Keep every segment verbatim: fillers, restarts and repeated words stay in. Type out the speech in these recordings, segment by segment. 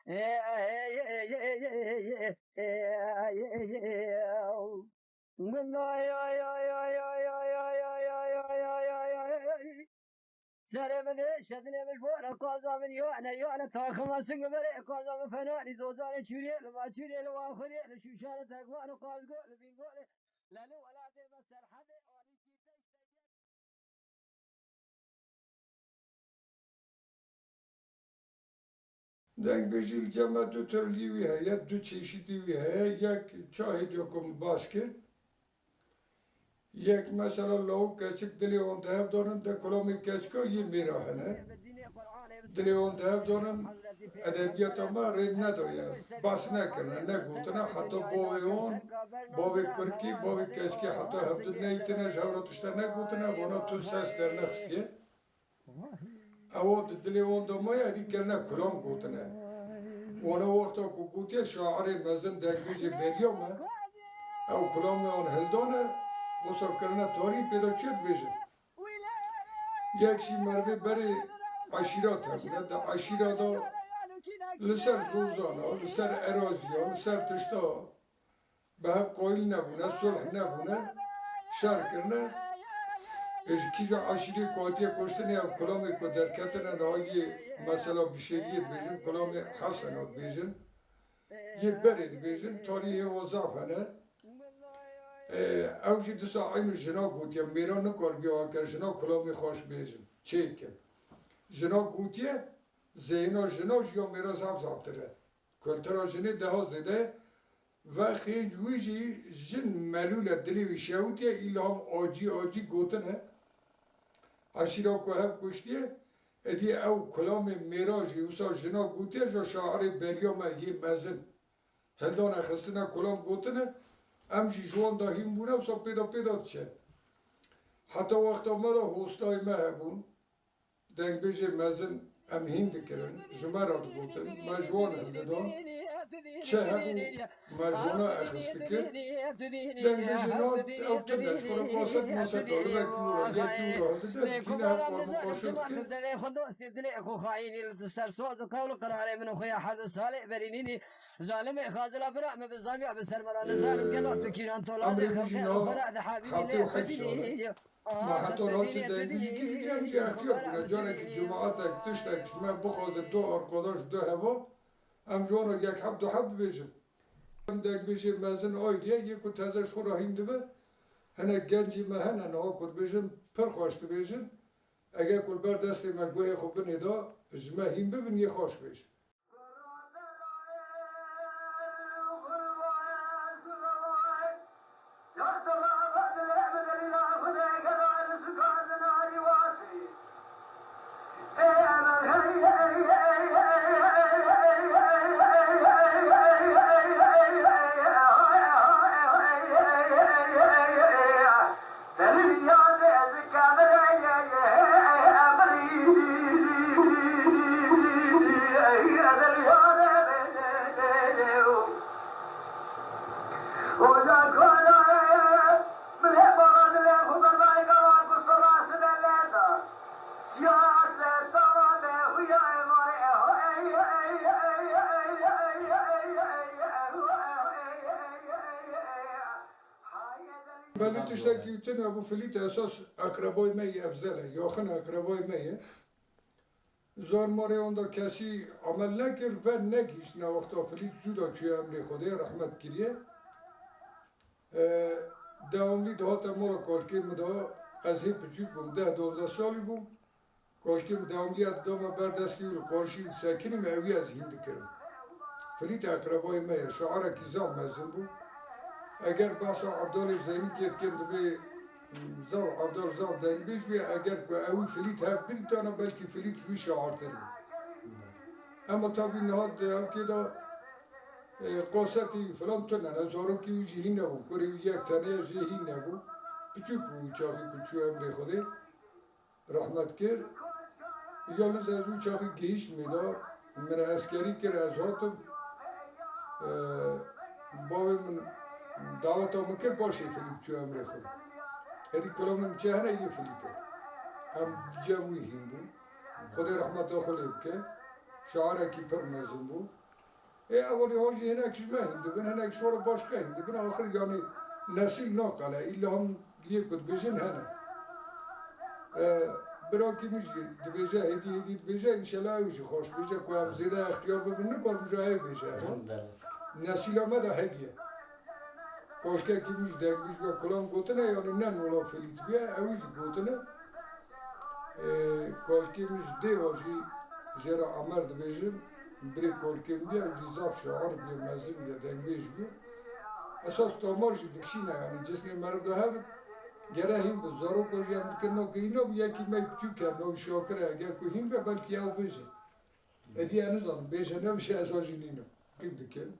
Serê min ê şedilê min ji bo re kaza min yane yane taxima sing berê kaza min fenanî zozanê çûrê li ma çûrê li wa xurê li şûşanê tekvan û qazgo li bîngolê lelê welatê me serhedê alîkî teştekê. Dengbêjî li cem me du türlî wî heye, du çeşîtî wî heye. Yek çahê cokum baş kir. Yek mesela lawik keçik dilê wan di hev danin, de kulamê keçika yê mêra hene. Dilê wan di hev danin, edebiyata me rê nedaye. Baş nekirine, negotine, heta bavê wan, bavê kurkî, bavê keçikê heta hevdu neytine, ji hev re tişte negotine, wana tu ses dernexistiye. Ew di dilê wan de maye, êdî kirine kulam gotine. Wana wexta ku gotiye şairê mezin dengbêjê beriya me, ew kulamê wan hildane, wisa kirine tarî pê de çi dibêjin? Yek jî merivê berê eşîrat hebûne, di eşîra de li ser zozana, li ser eraziya, li ser tişta, bi hev qayîl nebûne, sulh nebûne, şer kirine. Ê ji kîja eşîrê ku hatiye kuştinê ev kulamê ku derketine nayê mesela Bişêriyê dibêjin, kulamê Hesena dibêjin, yê berê dibêjin, tarîhê wa zaf hene. Ê, ew jî disa eynû jina gotiye, mêra nikaribiya weke jina kulamê xweş bêjin, çêkin. Jina gotiye, zêhina jina ji ya mêra zaf zaftir e. Kultura jinê deha zêde ye. Vexê wî jî jin melûl e, dilê wî şewitiye, îlham acî acî gotine. Eşîra ku hev kuştiye, êdî ew kulamê mêra jî wisa jina gotiye, ji şairê beriya me yê mezin hildane xistine kulam gotine, em jî ji wan de hîn bûne, wisa pê de pê de diçe. Heta wexta me de hostayê me hebûn. Dengbêjê mezin em hîn dikirin, ji me re digotin, me ji wan hildidan. Çi hebû, me ji wana exist dikir. Dengbêjê niha ew tune, ji xwe re kaset maset dane, wekî û re, yekî û re hildide, dikîne hev qarnixweşan dikin. Devê xwe dostê dilê xwe xayînî li tu ser soz û qewl û qirarê min û xuya her du salê berînînî zalimê xazila bira min bi zamiya bi ser me re nizar û gela tu kîjan tola dê xelqê xwe re dihabînî lê xwe bînî. Ma heta niha çi dengbêjî kiriye, em jî extiyar bûne. Carekî cemaetek, tiştek ji me bixwaze, du arkadaş, du heval, em ji wan re yek heb, du heb dibêjin. Em dengbêjê mezin ayrî ye, yê ku teze ji xwe re hîn dibe. Hinek gencî me hene niha ku dibêjin, pir xweş dibêjin. Eger ku li ber destê me guhê xwe binê de, ji me hîn bibin, yê xweş bêjin. Belê tiştekî tune bû, Filît esas eqrebayê me yê evzel e, yaxin eqrebayê me ye. Zarmarê wan da kesî amel nekir, ver negihîştine wexta Filît zû da çûye emrê Xwedê, rehmet kiriye. E, dewamlî dihate mala kalkê min da, ez hê piçûk bûm, deh duwazdeh salî bûm. Kalkê min dewamliya dida me ber destî û li qarşî disekinî me, ewî ez hîn dikirim. Filît eqrebayê me ye, şairekî zaf mezin bû. Eger behsa Evdalê Zeynîkê dikin, dibê zaf Evdal zaf dengbêj bûye, eger ku ewî Filît hev bidîtana, belkî Filît ji wî şairtir bû. Ema tabî niha di ewkê de, e, kasetê wî filan tune ne, zarokê wî jî hîn nebûn, kurê wî yek tene ye jê hîn nebû. Piçûk bû wî çaxê ku çû emrê Xwedê. Rehmet kir. Yalnız ez wî çaxî gihîşt mêda, min eskerî kir, ez hatim. Ee, bavê min daweta min kir, paşê Filît çû emrê xwe. Herî kulamê min çi hene yê Filît e. Em cem wî hîn bûn. Xwedê rehmeta xwe lê bike. Şairekî pir mezin bû. Ê ewanî hon jî hinek ji me hîn dibin, hinek ji xwe re başqe hîn dibin. Axir yanî nesîl naqele, îlla him yê ku dibêjin hene. E, birakî min jî dibêje, hêdî hêdî dibêje, înşela ew jî xweş bêje ku em zêde extiyar bibin, nikarim ji ew bêje. Evan Derbas. Nesîla me de hebiye. Kalkekî min jî dengbêj bûye, kulam gotine, yanî ne nola felît bûye, ew jî gotine. Ê, kalkê min ji dêva jî jê re Emer dibêjin, birê kalkê min bûye, ew jî zaf şair bûye, mezin bûye, dengbêj bûye. Esas tomar jî dikişîne, yanî cismê meriv de hebin. Gere hîn bi zaroka jî em dikin, no ku hîna bû yekî me piçûk e, no Şakir e, eger ku hîn be belkî ew bêje. Êdî ez nizanim, bêje nebêje ez a jî nînim. Qîm dikin.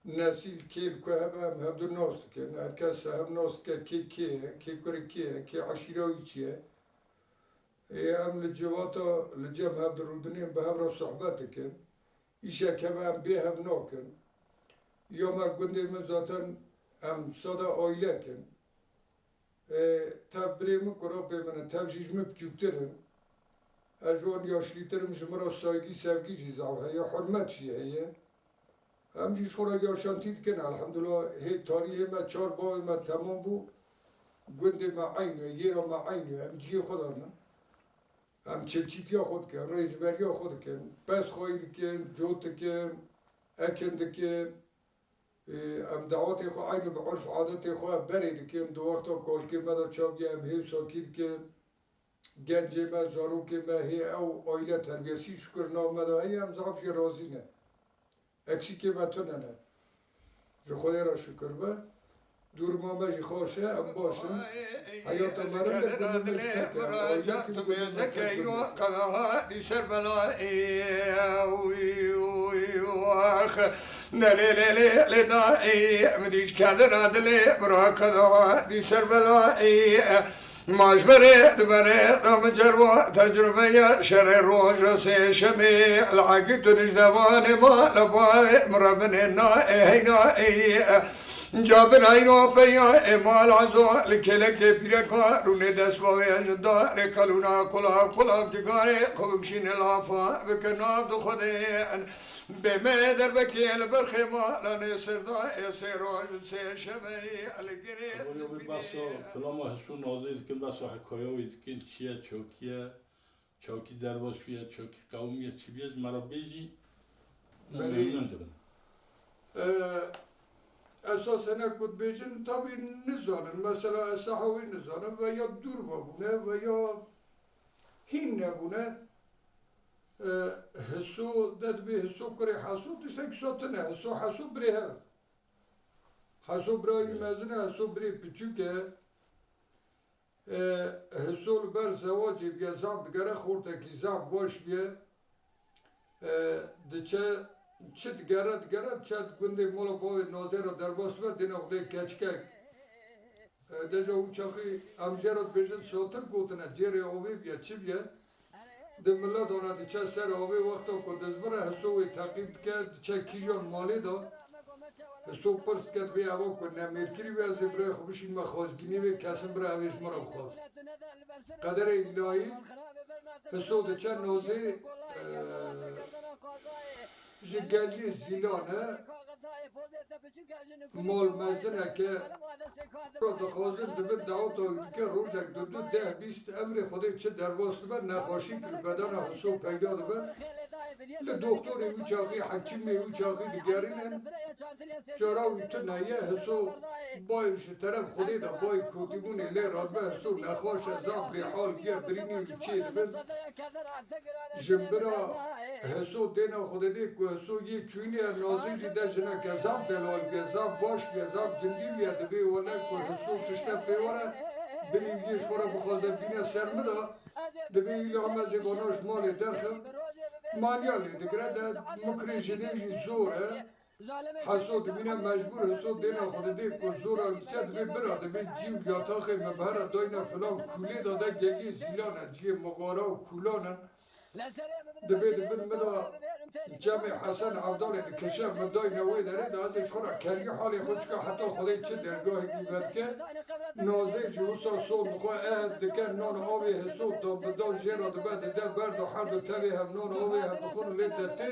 Nesîl kêr ku hebe em hevdu nas dikin. Her kes hev nas dike kê kê ye, kê kurê kê ye, kê eşîra wî çi ye. Ê em li civata, li cem hevdu rûdinên bi hev re sohbet dikin. Îşek hebe em bê hev nakin. Ya me gundê min zaten em sada aîlek in. Ê, tev birê min kurapê min in, tev jî ji min piçûktir in. Ez ji wan yaşlîtir im, ji min re saygî, sevgî jî zaf heye, hurmet jî heye. Em jî ji xwe re yaşantî dikin, elhamdulillah, hê tarîhê me, çar bavê me temam bû, gundê me eynî ye, yêra me eynî ye, em cihê xwe de ne. Em çilçîtiya xwe dikin, rêzberiya xwe dikin, pez xweyî dikin, cot dikin, ekin dikin. Ê, em dawetê xwe eynî bi urf adetê xwe berê dikin. Di wexta kalkê me de çaviye em hê û sakî dikin. Gencê me, zarokê me hê ew aîle terbiyesî şikir nav me de heye, em zaf jê razî ne. Eksîkê me tune ne. Ji Xwedê re şikir be. Dûrma me jî xweş e, em baş in. Heyata me rind e, gundê me jî tek e. Em aîlek in, gundê me tek gund e. Lê, lê, lê, lê, da, ê, em dîş kedira dilê, bira keda, dî ser bela, ê, ma ji berê, di berê, da min cerwa, tecrube ye, şerê roja sê şemê, li egî tu nijdevanê ma, li bavê, min re binê na, ê, heyna, ê, e, ca bin heyna peya, ê, mal azo, li kêlekê pîreka, rûnê dest bavê, ji darê qelûna, kula, kula, cigarê, xwe bikşîne lafa, bike nav di Xwedê. Bê me derbekê li ber xêma lanê ser da ê sê roj sê şeveyê li girê Ev û yobî zifînê. Behsa kilama Hiso Nazê dikin, behsa hekaya wî dikin, çi ye, çokî ye, çokî derbas bûye, çokî qewimiye, çi bûye, ji me re bêjî, em Belê. Memnun dibin. Ee, esas hinek ku dibêjin, tabî nizanin. Mesela ez saha wî nizanim, veya dûr vebûne, veya hîn nebûne. E, Hiso, de dibê Hiso kurê Heso, tiştek so tune. Hiso, Heso birê hev. Heso birayî mezin e, Hiso birê piçûk e. E, Hiso li ber zewacê bûye, zaf digere xortekî, zaf baş bûye. E, diçe, çi digere, digere, diçe gundê mala bavê Nazê re derbas be, dêne xwedê keçikek. E, deja û çaxî em jê re dibêjin sotir gotine, cêrê avê bûye, çi bûye? Di mila dana diçe ser avê, wexta ku dizbire Hiso wê teqîb dike, diçe kîjan malê de. Hiso pirs dike, dibê eva ku nemêrkirî be, ez ê birayê xwe bişînime xwezgînê wê, kesin bira ev ê ji min re bixwaz. Qederê îlahî, Hiso diçe Nazê, e, ji geliyê Zîlan e, mal mezineke dixwazin dibin daweta wî dike, rojek du du deh bîst emrê Xwedê çi derbas dibe, nexweşî ki li bedena Hiso peyda dibe. Li doktorê wî çaxî, hekîmê wî çaxî digerînin. Cara wî tune ye, Hiso bay ji teref Xwedê de bay kotîbûnê lê radibe, Hiso nexweş e, zaf bêhal bûye, birînê wî çê dibin. Jimbira Hiso têna xwe didê ku Hiso yê çûyînê ye, Nazî jî de jineke zaf delal bûye, zaf baş bûye, zaf cindî bûye, dibê wele ku Hiso tişte pê were, birî yê ji xwe re bixwaze bîne ser min de, dibê îla em ez ê vana ji malê derxim. Maniya lê digire de mikrê jinê jî zor e. Heso dibîne mecbûr, Heso dêna xwe didê ku zora wî çi, dibê bira, dibê cî û yataxê me bi here dayne filan kûlê de, de geliyê Zîlan e, cihê mixara û kûlan in. Dibê di bin min a çemê Hesen Evdalê dikişe, min dayne wê derê de, ez ê ji xwe re kengî halê xwe çika heta Xwedê çi dergahekî vedike. Nazê jî wisa sol bi xwe ev dike, nan avê Hiso dan bi dan jê re dibe dide ber de, her du tevê hev nan avê hev dixwin û lê de tê.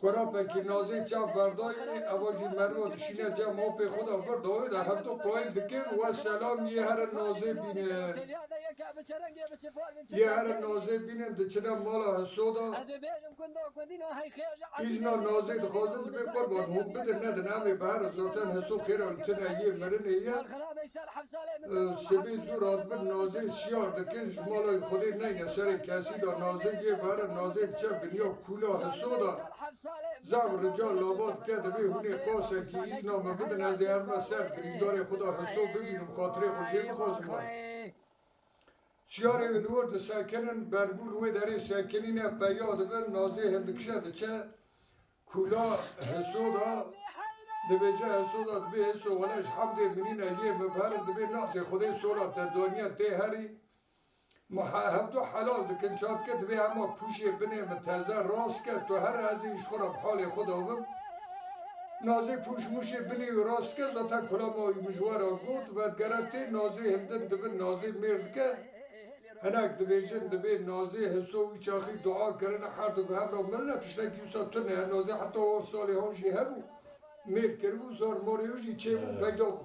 Kurapekî Nazê çav berdayî, eva jî meriva dişîne cem apê xwe de vir dawê de hevdu qayîl dikin, we selam yê herin Nazê bînin. Yê herin Nazê bînin diçine mala Hiso de. Îzna Nazê dixwazin dibê qurban hûn bidin nedin, em ê bi herin zaten Hiso xêra li tune yê mirinê ye. Sibê zû radibin Nazê siyar dikin, ji mala Xwedê neyne serê kesî de, Nazê yê bi herin Nazê diçe binya kûla Hiso de. Zaf rica lava dike, dibê hûn ê qasekî îzna min bidin, ez ê herime ser birîndarê xwe de Hiso bibînim, xatirê xwe jê bixwazim. Çiyarê li wir disekinin, berbû li wê derê sekinîne, peya dibin, Nazê hildikişe diçe kûla Hiso da, dibêje Hiso da, dibê Hiso wele ji hemdê min nîne, yê min bi herin, dibê Nazê Xwedê sola te daniye tê herî. Ma he-, hevdu helal dikin, ça dike, dibê hema pûşê binê min teze rast ke, tu here ez ê ji xwe re bi halê xwe de bim. Nazê pûş mûşê binê wî rast dike, zaten kulama wî min ji we re got, vedgere tê, Nazê hildin dibin, Nazê mêr dike. Hinek dibêjin, dibê Nazê Hiso wî çaxî dua kirine, her du bi hev re mirine, tiştekî wisa tune ye. Nazê heta wan salê han jî hebû, mêr kiribû, zar marê wî jî çêbû, peyda bû.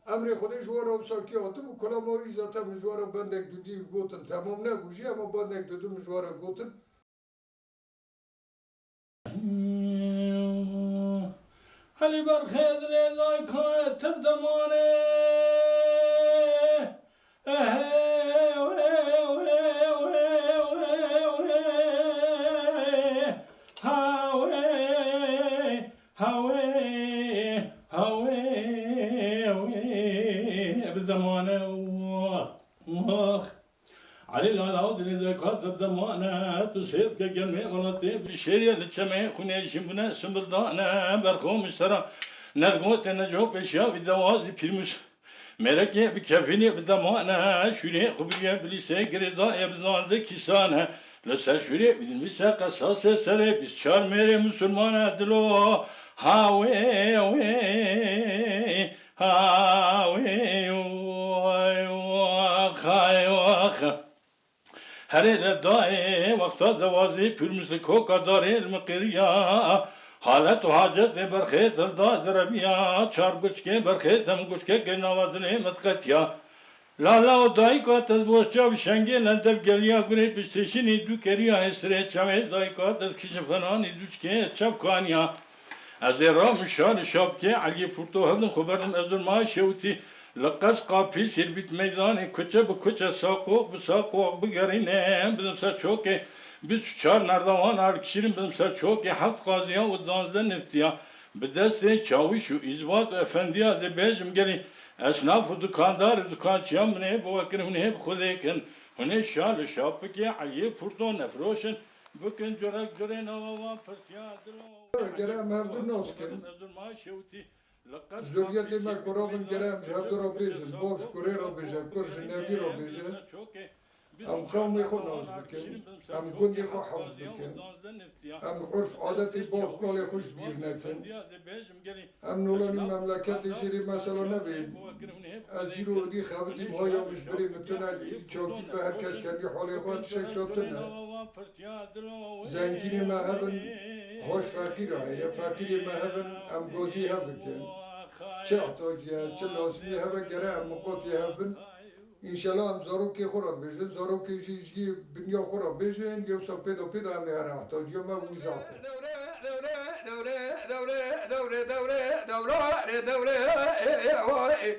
Emrê Xwedê ji wan re wisa kî hatibû, kulama wî zaten min ji wan re bendek dudî gotin, temam nebû jî, ema bendek dudu min ji wan re gotin. Elî berxê dilê dayka tir demane. Hawê, hawê, hawê, bi demane. Elî lala û dilê dayka tir demane, tu sêr bike germê welatê. Bi şêrê li çemê xûnê jî bûne simbildane, berxo min sera nedgotê neco pêşiya wî dewazî pîrmûs. Mêrekê bi kefînê bi demane, şûrê xwe biriye bilîsê girêdayê bi zandê kîsane. Li ser şûrê wî dinivîse qesasê serê bîst çar mêrê misilmane dilo. Hawê, wê, hawê, wê, wax, ay, wax. Herê re dayê wexta dewazî pûrmûs li koka darê li min qiriya. Halet û hacetê berxê dilda direbiya. Çar guçkê berxê dem guçkekê nava dilê min diqetiya. Lala û dayika te boşça bi şengê lendev geliya gurê piştêşinî dû keriya hêsirê çemê dayika te kişin fenanî dûçkê çev kaniya. Ez ê ramin şar û şapikê Eliyê Purto hildim xwe berdim ez û ma şewitî. Li qez qapî sîrbît meydanê kuçe bi kuçe saqoq bi saqoq bigerîne bidim ser çokê. Bîst û çar nerdewan alkişîrin bidim ser çokê heft qaziya û danzdeh niftiya. Bi destê çawîş û îzbat û efendiya zê bêjim gelî esnaf û dukandar û dukançiya min ê bi we kin hûn ê bi Xwedê kin. Hûn ê şal û şapikê Eliyê Purto nefroşin bikin curek curê nava wan pirtiya dilo. Gere em hevdu nas kin. Zuriyetê me ku rabin gere em ji hevdu re bêjin, bav ji kurê re bêje, kur ji nebî re bêje. Em qewmê xwe nas bikin, em gundê xwe hefz bikin, em urf adetê bav kalê xwe ji bîr nekin. Em nolanî memleketê jêrê mesela nebê. Ez îro êdî xebitîm haya min ji birê min tune, êdî çakî be her kes kendi halê xwe tişek şo tune. Zengînê me hebin, hoş feqîra heye, feqîrê me hebin, em gozî hev dikin. Çi ihtacî ye, çi lazimî hebe gere em miqatî hev bin. Înşela em zarokê xwe re dibêjin, zarokê jî ji yê binya xwe re bêjin, yewsa pê de pê de em ê herin, ihtacîya me wî zaf e.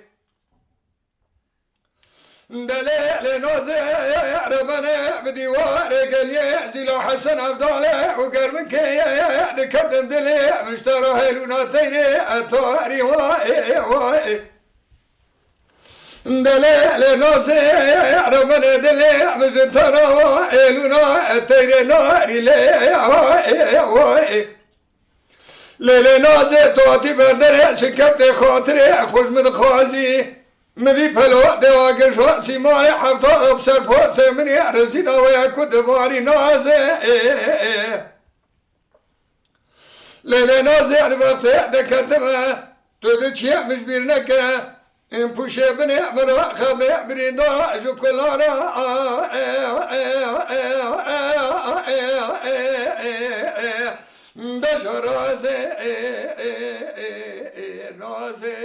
Delê lê nazê re bene bi dîwarê geliyê Zîla Hesen Evdalê û germikê diketim dilê min ji te re hêlûna teyrê etarî wayê wayê. Delê lê nazê re bene dilê min ji te re hêlûna teyrê narî lê wayê wayê. Lê lê nazê tu hatî ber derê şikeftê xatirê xwe ji min dixwazî. Min dî pelo dewa gejo sîmarê hefta û ser postê min ê rezîla wê ku dibarî nazê. Lê lê nazê li vextê deketime, tu diçiyê min ji bîr neke. Em pûşê binê min re xebê birînda ji kulara. Deja razê, nazê.